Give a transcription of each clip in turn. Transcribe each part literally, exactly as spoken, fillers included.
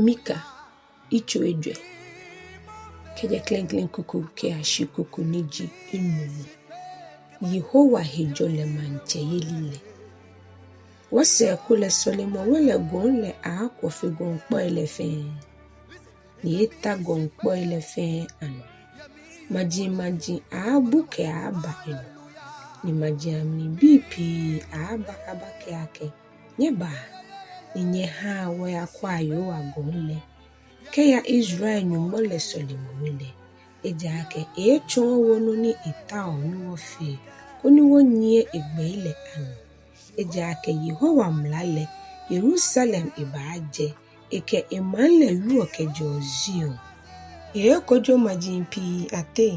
Mika, yitso ejwɛ, kɛjɛ klɛŋklɛŋ kuku kɛyashi kuku ni ji enumɔ. Yehowa hejɔlɛ maŋtsɛyeli lɛ. Wɔsɛɛ ko lɛ sɔlemɔwe lɛ gɔŋ lɛ aaakwɔ fe gɔŋkpɔi lɛ fɛɛ, ni eeeta gɔŋkpɔi lɛ fɛɛ anɔ. Majimaji aaabu kɛaaba enɔ, ni maji amli bii pii aaaba abakɛɛ akɛ, nyɛbaa ni nyɛhaa wɔyakwɔa Yehowa gɔŋ lɛ, kɛya Israel Nyɔŋmɔ lɛ sɔlemɔwe lɛ. Ejaakɛ eeetsɔɔ wɔ nɔ ni etaoɔ ni wɔfee, koni wɔnyiɛ egbɛi lɛ anɔ. Ejaakɛ Yehowa mla lɛ, Yerusalem ebaajɛ, ekɛ emaŋ lɛ wieɔ kɛjɛɔ Zion. Eeekojo maji pii ateŋ,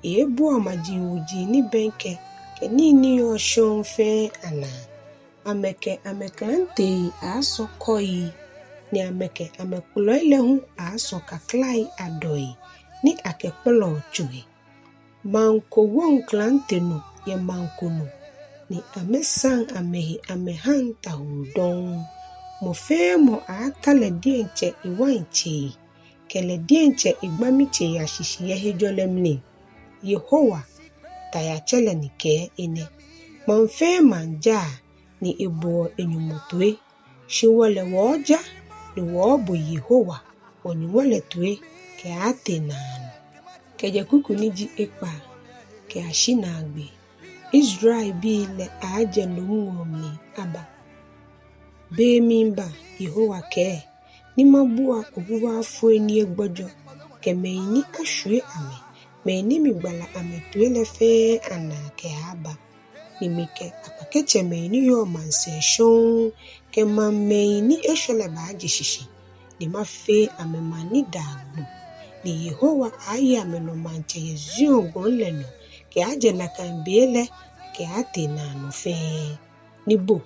eeebua maji wuji ni bɛŋkɛ, kɛ nii ni yɔɔ shɔŋŋ fɛɛ anaa. Amɛkɛ amɛklantei aaasɔ kɔii, ni amɛkɛ amɛkpɔlɔi lɛ hu aaasɔ kaklai adɔi ni akɛkpɔlɔɔ tso he. Maŋ ko woŋ klante nɔ yɛ maŋ ko nɔ, ni amɛsaŋ amɛhe amɛhaŋ tawuu dɔŋŋ. Mɔ fɛɛ mɔ aaata lɛ diɛŋtsɛ ewaintsei, kɛ lɛ diɛŋtsɛ egbamitsei ashishi yɛ hejɔlɛ mli. Yehowa, Taiatsɛ lɛ ni kɛɛ enɛ. Maŋ fɛɛ maŋ jaa ni eboɔ enyɔŋmɔ toi. Shi wɔ lɛ wɔɔja ni wɔɔbo Yehowa wɔ-Nyɔŋmɔ lɛ toi kɛaatee naanɔ. Kɛjɛ kuku ni ji ekpaa kɛyashi naagbee. Israelbii lɛ aaajɛ nomŋɔɔ mli aba. Be miiba, Yehowa kɛɛ, ni mabua obubuafoi ni egbɔjɔ, kɛ mɛi ni ashwie amɛ, mɛi ni migbala amɛtoi lɛ fɛɛ anaa kɛaaba. Ni mikɛ akpakɛtsɛmɛi ni yɔɔ maŋsɛɛ shɔŋŋ kɛ maŋ mɛi ni eshwɛ lɛ baaje shishi, ni mafee amɛ maŋ ni da agbo. Ni Yehowa aaaye amɛnɔ maŋtsɛ yɛ Zion gɔŋ lɛ nɔ, kɛaajɛ nakai be lɛ kɛaatee naanɔ fɛɛ. Ni bo,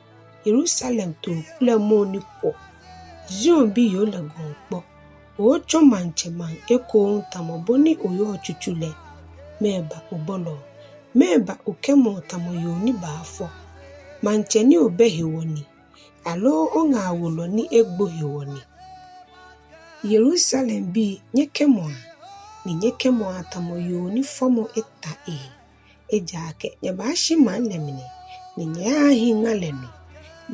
Yerusalem tooku lɛ mɔɔ ni kwɔ, Zion biyoo lɛ gɔŋkpɔ, oootsɔ maŋtsɛ maŋ ekoŋŋ tamɔ bɔ ni oyɔɔ tsutsu lɛ. Mɛɛba obolɔɔ? Mɛɛba okɛmɔɔ tamɔ yoo ni baafɔ? Maŋtsɛ ni obɛ hewɔ ni, aloo oŋaawolɔ ni egbo hewɔ ni? Yerusalembii, nyɛkɛmɔa, ni nyɛkɛmɔa tamɔ yoo ni fɔmɔ eta ehe. Ejaakɛ nyɛbaashi maŋ lɛ mli, ni nyɛaahi ŋa lɛ nɔ.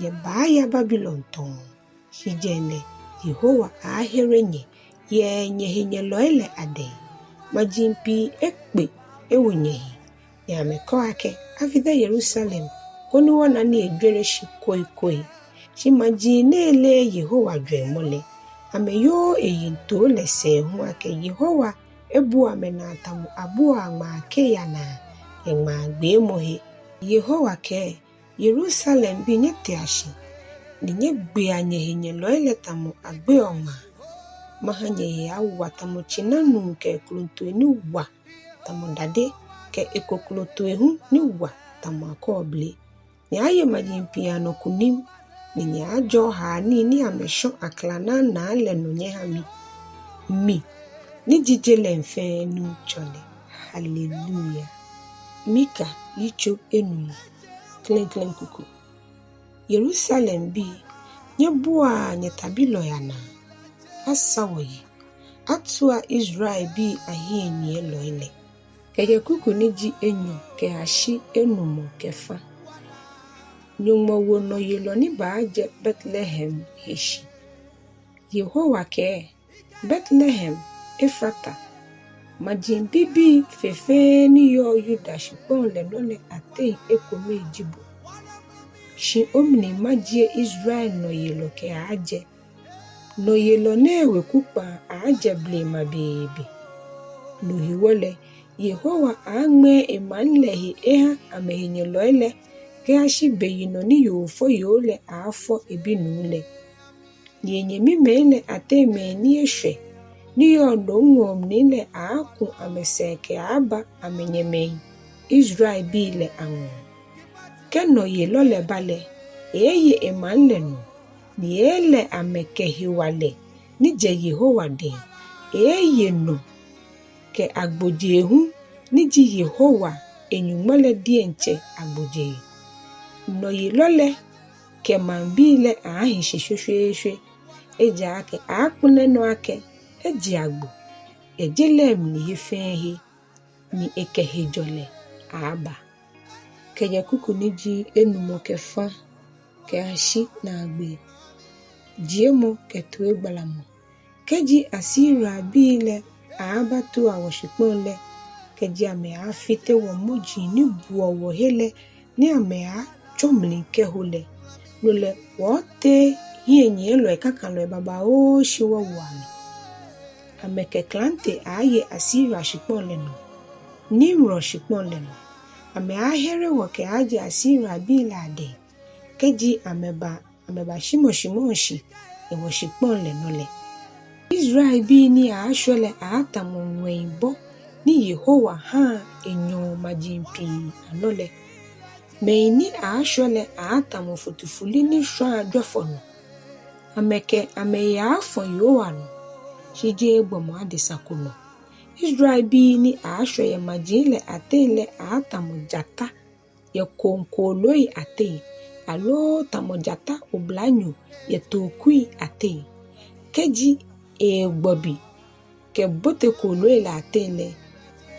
Nyɛbaaya Babilon tɔɔŋ. Shi jɛi lɛ, Yehowa aaahere nyɛ yɛ nyɛhenyɛlɔi lɛ adɛŋ. Maji pii ekpe ewo nyɛhe, ni amɛkɛɔ akɛ, afite Yerusalem, koni wɔna ni ejwere shi koikoi. Shi maji nɛɛ leee Yehowa jwɛŋmɔ lɛ, amɛyooo eyiŋtoo lɛ sɛɛ hu akɛ Yehowa ebua amɛnaa tamɔ abuaa ŋmaa kei anaa yɛ ŋmaa gbeemɔ he. Yehowa kɛɛ, Yerusalembii, nyɛtea shi, ni nyɛgbea nyɛhenyɛlɔi lɛ tamɔ agbeɔ ŋmaa. Maha nyɛhe awa tamɔ tsinanuu kɛ klontoi ni wa tamɔ dade, kɛ ekroklotoi hu ni wa tamɔ akɔɔble. Nyɛaaye maji pii anɔ kunim, ni nyɛaajɔɔ haa nii ni amɛshɔ aklanaŋ naa lɛ nɔ nyɛha mi. Mi, ni ji je lɛ fɛɛ Nuŋtsɔ lɛ. Haleluya. Mika yitso enumɔ, klɛŋklɛŋ kuku. Yerusalembii, nyɛbuaa nyɛtabilɔi anaa, asa wɔyi, atua Israelbii ahiɛnyiɛlɔi lɛ. Kɛjɛ kuku ni ji enyɔ kɛyashi enumɔ kɛ fa. Nyɔŋmɔ wo nɔyelɔ ni baajɛ Betlehem he shi. Yehowa kɛɛ, Betlehem Efrata, maji bibii fe fɛɛ ni yɔɔ Yuda shikpɔŋ lɛ nɔ lɛ ateŋ ekome ji bo. Shi omli majie Israel nɔyelɔ kɛaajɛ. Nɔyelɔ nɛɛ weku kpaa aaajɛ blema beebe. No hewɔ lɛ, Yehowa aaaŋmɛɛ emaŋ lɛ he eha amɛhenyɛlɔi lɛ kɛyashi beyinɔ ni yoofɔyoo lɛ aaafɔ ebinuu lɛ. Ni enyɛmimɛi lɛ ateŋ mɛi ni eshwɛ ni yɔɔ nomŋɔɔ mli lɛ aaaku amɛsɛɛ kɛaaba amɛnyɛmɛi Israelbii lɛ aŋɔɔ. Kɛ nɔyelɔ lɛ ba lɛ, eeeye emaŋ lɛ nɔ, ni eeelɛ amɛ kɛ hewalɛ ni jɛ Yehowa dɛŋ. Eeeye nɔ kɛ agbojee hu ni ji Yehowa e-Nyɔŋmɔ lɛ diɛŋtsɛ agbojee. Nɔyelɔ lɛ kɛ maŋbii lɛ aaahi shi shweshweeshwe. ejaakɛ aaakpɛlɛ nɔ akɛ eje agbo yɛ je lɛ mli he fɛɛ he, ni ekɛ hejɔlɛ aaaba. Kɛjɛ kuku ni ji enumɔ kɛ fa kɛyashi naagbee. Jiemɔ kɛ toigbalamɔ. Kɛji Asiriabii lɛ aaaba tua wɔshikpɔŋ lɛ, kɛji amɛaafite wɔmɔji ni buɔ wɔhe lɛ, ni amɛaatsɔ mli kɛho lɛ, no lɛ wɔɔtee hiɛnyiɛlɔi kakalɔi babaoo shi wɔwo amɛ. Amɛkɛ klante aaaye Asiria shikpɔŋ lɛ nɔ, Nimrod shikpɔŋ lɛ nɔ. Amɛaahere wɔ kɛaajɛ Asiriabii lɛ adɛŋ, kɛji amɛba amɛbashimɔshimɔɔ shi yɛ wɔshikpɔŋ lɛ nɔ lɛ. Israelbii ni aaashwɛ lɛ aaatamɔ ŋwɛibɔ ni Yehowa haa enyɔɔ maji pii anɔ lɛ. Mɛi ni aaashwɛ lɛ aaatamɔ futufuli ni shwaa jwɛfɔ nɔ. Amɛkɛ amɛhe aaafɔ Yehowa nɔ, shi jeee gbɔmɔ adesa ko nɔ. Israelbii ni aaashwɛ yɛ maji lɛ ateŋ lɛ aaatamɔ jata yɛ kooŋ kooloi ateŋ, aloo tamɔ jata oblanyo yɛ tookui ateŋ. Kɛji eegbɔbi kɛbote kooloi lɛ ateŋ lɛ,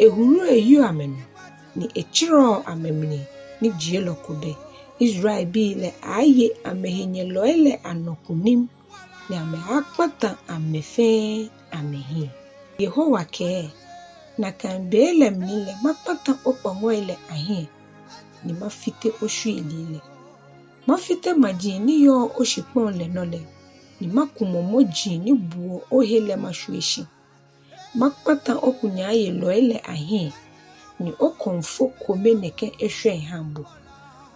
ehuruɔ eyiɔ amɛnɔ, ni etserɛɔ amɛmli ni jielɔ ko bɛ. Israelbii lɛ aaaye amɛhenyɛlɔi lɛ anɔ kunim, ni amɛaakpata amɛ fɛɛ amɛhiɛ. Yehowa kɛɛ, nakai be lɛ mli lɛ makpata okpɔŋɔi lɛ ahiɛ, ni mafite oshwiilii lɛ. Mafite maji ni yɔɔ oshikpɔŋ lɛ nɔ lɛ, ni makumɔ mɔji ni buɔ ohe lɛ mashwie shi. Makpata okunyaayelɔi lɛ ahiɛ, ni okɔmfo kome nɛkɛ eshwɛŋ haŋ bo.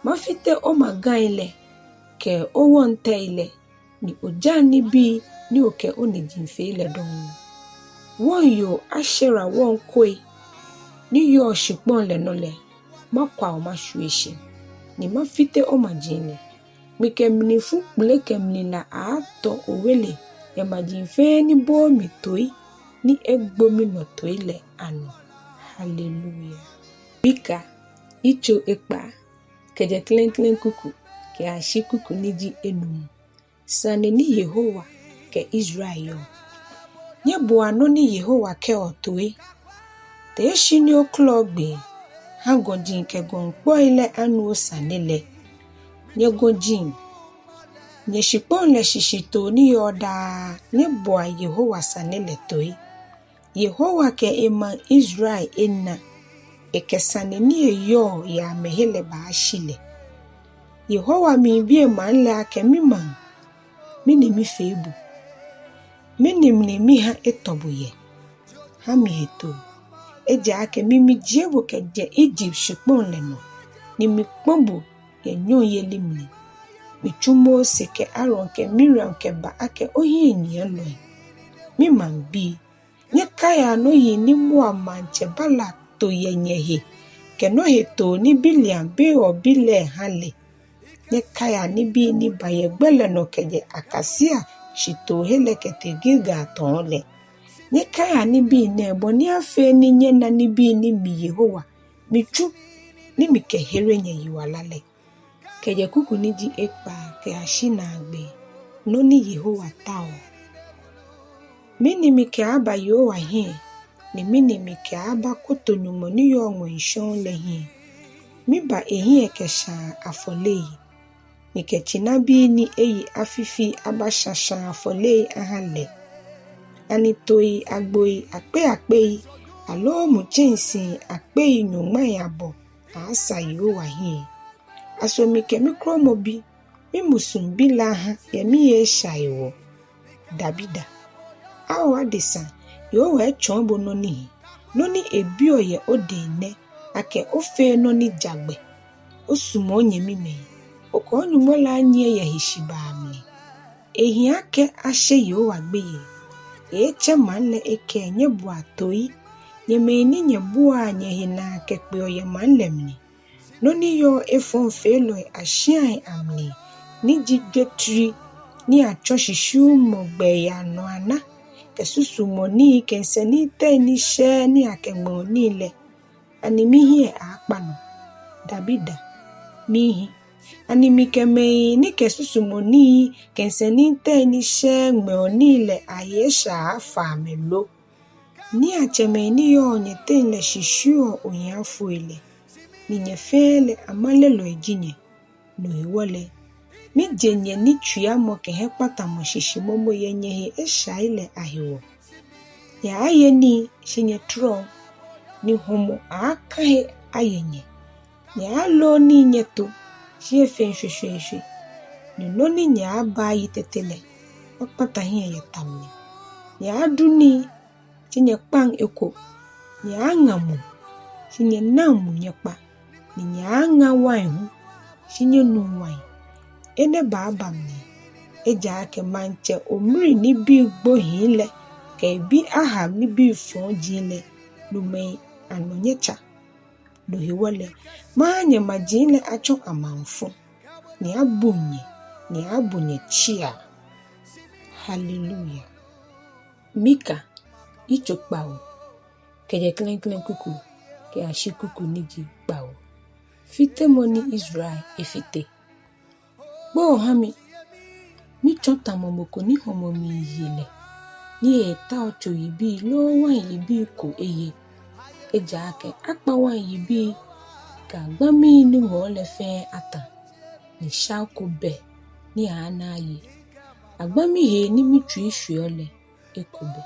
Mafite omagai lɛ kɛ owɔŋtɛi lɛ, ni ojaŋ nibii ni okɛ oniji fee lɛ dɔŋŋ. Wɔŋyoo Ashera wɔŋkoi ni yɔɔ shikpɔŋ lɛ nɔ lɛ, makwao mashwie shi, ni mafite omaji lɛ. Mikɛ mlifu kpele kɛ mlila aaatɔ owele yɛ maji fɛɛ ni booo mi toi ni egbo minɔ toi lɛ anɔ. Haleluya. Mika, yitso ekpaa, kɛjɛ klɛŋklɛŋ kuku kɛyashi kuku ni ji enumɔ. Sane ni Yehowa kɛ Israel yɔɔ. Nyɛboa nɔ ni Yehowa kɛɔ toi. Tee shi ni okɔlɔ ogbee, ha gɔji kɛ gɔŋkpɔi lɛ anu osane lɛ. Nyɛ gɔji, nyɛ shikpɔŋ lɛ shishitoo ni yɔɔ daa, nyɛboa Yehowa sane lɛ toi. Yehowa kɛ emaŋ Israel ena, ekɛ sane ni eyɔɔ yɛ amɛhe lɛ baashi lɛ. Yehowa miibi emaŋ lɛ akɛ, mimaŋ, mɛni mifee bo? Mɛni mli miha etɔ bo yɛ? Ha mi hetoo, ejaakɛ mi mijie bo kɛjɛ Egypt shikpɔŋ lɛ nɔ, ni mikpɔ bo yɛ nyɔŋyeli mli. Mitsu Mose kɛ Aaron kɛ Miriam kɛba akɛ ohiɛnyiɛlɔi. Mimaŋbii, nyɛkaia nɔ yiŋ ni Moab maŋtsɛ Balak to yɛ nyɛhe, kɛ nɔ hetoo ni Bileam, Beor bi lɛ, ha lɛ. Nyɛkaia nibii ni ba yɛ gbɛ lɛ nɔ kɛjɛ akasia shitoohe lɛ kɛtee Gilgal tɔɔ lɛ. Nyɛkaia nibii nɛɛ bɔ ni afee ni nyɛna nibii ni mi Yehowa mitsu ni mikɛhere nyɛyiwala lɛ. Kɛjɛ kuku ni ji ekpaa kɛyashi naagbee. Nɔ ni Yehowa taoɔ. Mɛni mikɛaaba Yehowa hiɛ, ni mɛni mikɛaabakoto Nyɔŋmɔ ni yɔɔ ŋwɛi shɔŋŋ lɛ hiɛ? Miba ehiɛ kɛ shaa afɔlei. Mikɛ tsinabii ni eye afii afii abaasha shaa afɔlei aha lɛ. Ani tooi agboi akpei akpei, aloo mu tsɛnsii akpei nyɔŋmai abɔ aaasa Yehowa hiɛ? Aso mikɛ mikromɔbi, mimusuŋbi lɛ aha yɛ mihe esha hewɔ? Dabida. Ao adesa, Yehowa etsɔɔ bo nɔ ni hi, nɔ ni ebiɔ yɛ odɛŋ nɛ, akɛ ofee nɔ ni ja gbɛ. Osumɔ onyɛmimɛi, okɛ oNyɔŋmɔ lɛ anyiɛ yɛ heshibaa mli. Ehi akɛ ashe Yehowa gbeyei. Eetsɛ maŋ lɛ ekɛɛ, nyɛboa toi, nyɛ mɛi ni nyɛbuaa nyɛhe naa kɛkpeɔ yɛ maŋ lɛ mli. Nɔ ni yɔɔ efɔŋfeelɔi ashiai amli, ni ji jwetri ni atsɔ shishiumɔ gbɛi anɔ ana, kɛ susumɔ nii kɛ nsɛnitɛi ni shɛɛɛ ni akɛŋmɛɔ nii lɛ, ani mihiɛ aaakpa nɔ? Dabida, mihiii. Ani mikɛ mɛi ni kɛ susumɔnii kɛ nsɛnitɛi ni shɛɛɛ ŋmɛɔ nii lɛ ahe esha aaafa amɛ lo? Niiatsɛmɛi ni yɔɔ nyɛteŋ lɛ shishiuɔ ohiafoi lɛ, ni nyɛ fɛɛ lɛ amalelɔi ji nyɛ. No hewɔ lɛ, mije nyɛ nitsuiamɔ kɛ hiɛkpatamɔ shishi momo yɛ nyɛhe eshai lɛ ahewɔ. Nyɛaaye nii, shi nyɛtɔrɔŋ, ni hɔmɔ aaaka he aye nyɛ. Nyɛaaloo nii nyɛto, shi efeŋ shweshweeshwe. Ni nɔ ni nyɛaaba ayi tete lɛ, makpata hiɛ yɛ ta mli. Nyɛaadu nii, shi nyɛkpaŋ eko. Nyɛaaŋa mu, shi nyɛnaŋ mu nyɛkpa. Ni nyɛaaŋa wain hu, shi nyɛnuŋ wain. Enɛ baaba mli, ejaakɛ maŋtsɛ Omri nibii gbohii lɛ kɛ ebi Ahab nibii fɔji lɛ, lumɛi anɔ nyɛtsa. No hewɔ lɛ, maha nyɛmaji lɛ atsɔ amaŋfɔ, ni abuŋ nyɛ, ni abu nyɛ tsia. Haleluya. Mika, yitso kpawo, kɛjɛ klɛŋklɛŋ kuku kɛyashi kuku ni ji kpawo. Fitemɔ ni Israel efite. Kpoo ha mi, mitsɔ tamɔ mɔ ko ni hɔmɔ miiye lɛ, ni eetao tso yibii loo wain yibii ko eye. Ejaakɛ akpa wain yibii kɛ agbamii ni ŋɔɔ lɛ fɛɛ ata, ni shao ko bɛ ni aaana aye. Agbami hee ni mitsui shweɔ lɛ, eko bɛ.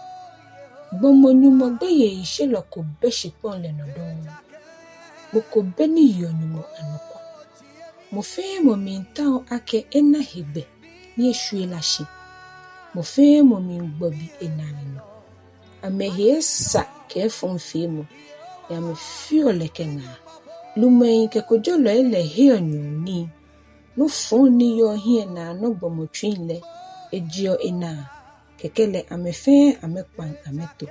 Gbɔmɔ Nyɔŋmɔ gbeyeisheelɔ ko bɛ shikpɔŋ lɛ nɔ dɔŋŋ. Mɔ ko bɛ ni yeɔ Nyɔŋmɔ anɔkwa. Mɔ fɛɛ mɔ miitao akɛ ena hegbɛ ni eshwie la shi. Mɔ fɛɛ mɔ miigbɔbi enaanyo. Amɛhe esa kɛ efɔŋfeemɔ, ni amɛfeɔ lɛ kɛ ŋaa. Lumɛi kɛ kojolɔi lɛ heɔ nyɔɔŋnii. Nɔ fɔŋ ni yɔɔ hiɛnaanɔ gbɔmɔ tsuiŋ lɛ, ejeɔ enaa. Kɛkɛ lɛ amɛ fɛɛ amɛkpaŋ amɛto.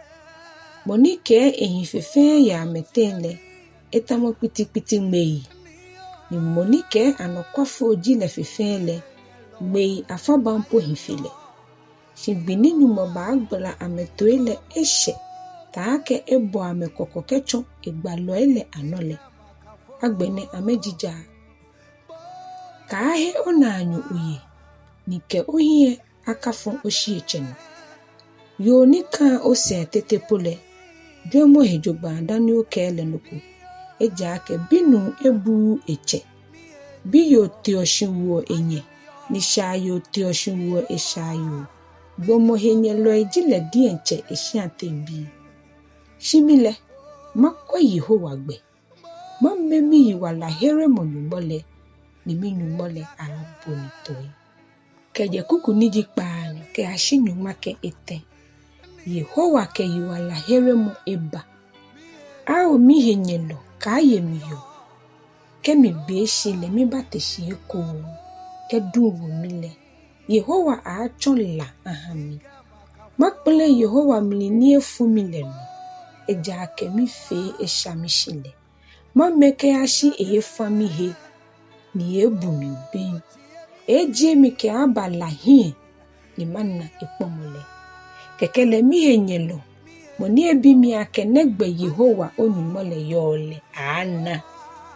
Mɔ ni kɛɛ ehi fe fɛɛ yɛ amɛteŋ lɛ, etamɔ kpitikpiti ŋmei. Ni mɔ ni kɛɛ anɔkwafo ji lɛ fe fɛɛ lɛ, ŋmei afabaŋ po hi fe lɛ. Shi gbi ni Nyɔŋmɔ baagbala amɛtoi lɛ eshɛ, taakɛ ebɔ amɛ kɔkɔ kɛtsɔ egbalɔi lɛ anɔ lɛ. Agbɛnɛ amɛjijaa. Kaahe onaanyo oye, ni kɛ ohiɛ akafɔ oshieŋtsɛ nɔ. Yoo ni kãa osɛɛ tete po lɛ, jwɛŋmɔ he jogbaŋŋ dani okɛɛ lɛ nɔ ko. Ejaakɛ binuu ebuuu etsɛ. Biyoo teɔ shi woɔ enyɛ, ni shaayoo teɔ shi woɔ eshaayoo. Gbɔmɔ henyɛlɔi ji lɛ diɛŋtsɛ eshiateŋ bii. Shi mi lɛ, makwɛ Yehowa gbɛ. Mamɛ miyiwalaheremɔ Nyɔŋmɔ lɛ, ni mi-Nyɔŋmɔ lɛ aaabo mi toi. Kɛjɛ kuku ni ji kpaanyɔ kɛyashi nyɔŋma kɛ etɛ. Yehowa kɛ yiwalaheremɔ eba. Ao mihenyɛlɔ, kaaye mi yɔɔ. Kɛ migbee shi lɛ, mibaate shi ekoŋŋ. Kɛ duŋ wo mi lɛ, Yehowa aaatsɔ la aha mi. Makpɛlɛ Yehowa mli ni efu mi lɛ nɔ, ejaakɛ mifee esha mishi lɛ. Mamɛ kɛyashi eeefa mihe, ni eeebu mi bem. Eeejie mi kɛaba la hiɛ, ni mana ekpɔmɔ lɛ. Kɛkɛ lɛ mihenyɛlɔ, mɔ ni ebi mi akɛ nɛgbɛ Yehowa o-Nyɔŋmɔ lɛ yɔɔ lɛ aaana,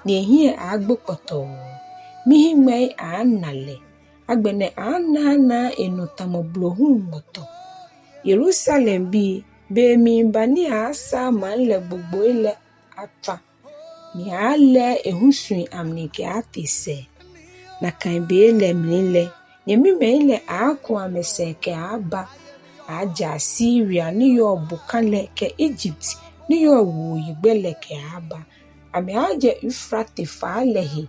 ni ehiɛ aaagbo kpɔtɔɔ. Mihiŋmɛi aaana lɛ, agbɛnɛ aaanaanaa enɔ tamɔ blohuŋ ŋmɔtɔ. Yerusalembii, be miiba ni aaasaa maŋ lɛ gbogboi lɛ atswa, ni aaalɛɛ ehusui amli kɛaatee sɛɛ. Nakai be lɛ mli lɛ, nyɛmimɛi lɛ aaaku amɛsɛɛ kɛaaba. Aaajɛ Asiria ni yɔɔ bokã lɛ kɛ Ijipt ni yɔɔ wuoyigbɛ lɛ kɛaaba. Amɛaajɛ Eufrate faa lɛ he,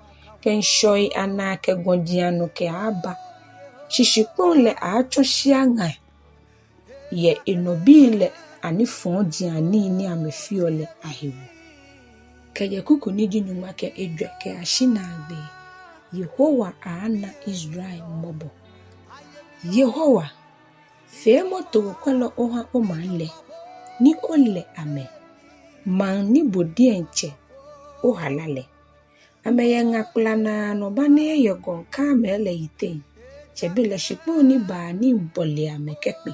kɛ ŋshɔi anaa kɛ gɔji anɔ kɛaaba. Shi shikpɔŋ lɛ aaatsɔ shia ŋa yɛ enɔbii lɛ anifɔjianii ni amɛfeɔ lɛ ahewɔ. Kɛjɛ kuku ni ji nyɔŋma kɛ ejwɛ kɛyashi naagbee. Yehowa aaana Israel mɔbɔ. Yehowa, feemɔ tookwɛlɔ oha omaŋ lɛ, ni olɛ amɛ, maŋ ni bo diɛŋtsɛ ohala lɛ. Amɛyɛ ŋa kplanaa nɔ bani eyɛ gɔŋ Karmel lɛ yiteŋ, tsɛbelɛ shikpɔŋ ni baa nii bɔle amɛ kɛkpe.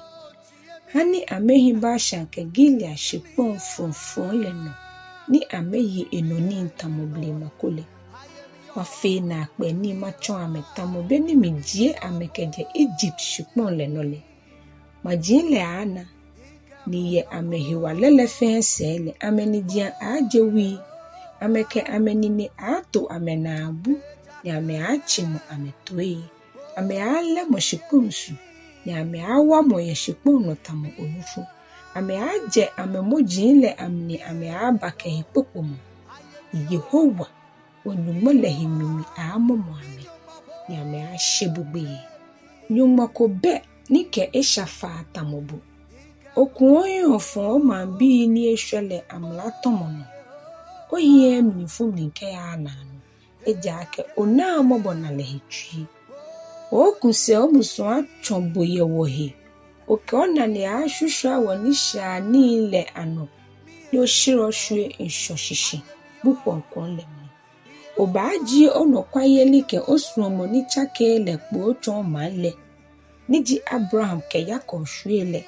Ha ni amɛhi Bashan kɛ Gilead shikpɔŋ frɔŋfrɔŋ lɛ nɔ, ni amɛye enɔ nii tamɔ blema ko lɛ. Mafee naakpɛɛ nii matsɔɔ amɛ tamɔ bɔ ni mijie amɛ kɛjɛ Ijipt shikpɔŋ lɛ nɔ lɛ. Maji lɛ aaana, ni yɛ amɛhewalɛ lɛ fɛɛ sɛɛ lɛ, amɛnijiaŋ aaaje wui. Amɛkɛ amɛnine aaato amɛnaabu, ni amɛaatsimɔ amɛtoi. Amɛaalɛmɔ shikpɔŋ su, ni amɛaawamɔ yɛ shikpɔŋ nɔ tamɔ onufu. Amɛaajɛ amɛmɔji lɛ amli amɛaaba kɛ hekpokpomɔ. Yehowa, wɔ-Nyɔŋmɔ lɛ he mimi aaamɔmɔ amɛ, ni amɛaashe bo gbeyei. Nyɔŋmɔ ko bɛ ni kɛ esha faa tamɔ bo. Okuɔ ohiɛ ofɔɔ omaŋbii ni eshwɛ lɛ amlatɔmɔ nɔ. Ohiɛɛɛ mlifu mli kɛyaaa naanɔ, ejaakɛ onaa mɔbɔnalɛ he tsui. Oooku sɛɛ omusuŋ atsɔ bo yɛ wɔhe. Okɛ onane aaashwishwia wɔnishaianii lɛ anɔ, ni oshɛrɛ oshwie ŋshɔ shishi bu kwɔŋkwɔŋ lɛ mli. Obaajie onɔkwayeli kɛ osuɔmɔ ni tsakeee lɛ kpo otsɔɔ omaŋ lɛ, ni ji Abraham kɛ Yakob shwiei lɛ,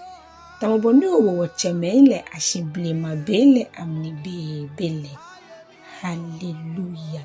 tamɔ bɔ ni owo wɔtsɛmɛi lɛ ashi blema bei lɛ amli beebe lɛ. Haleluya.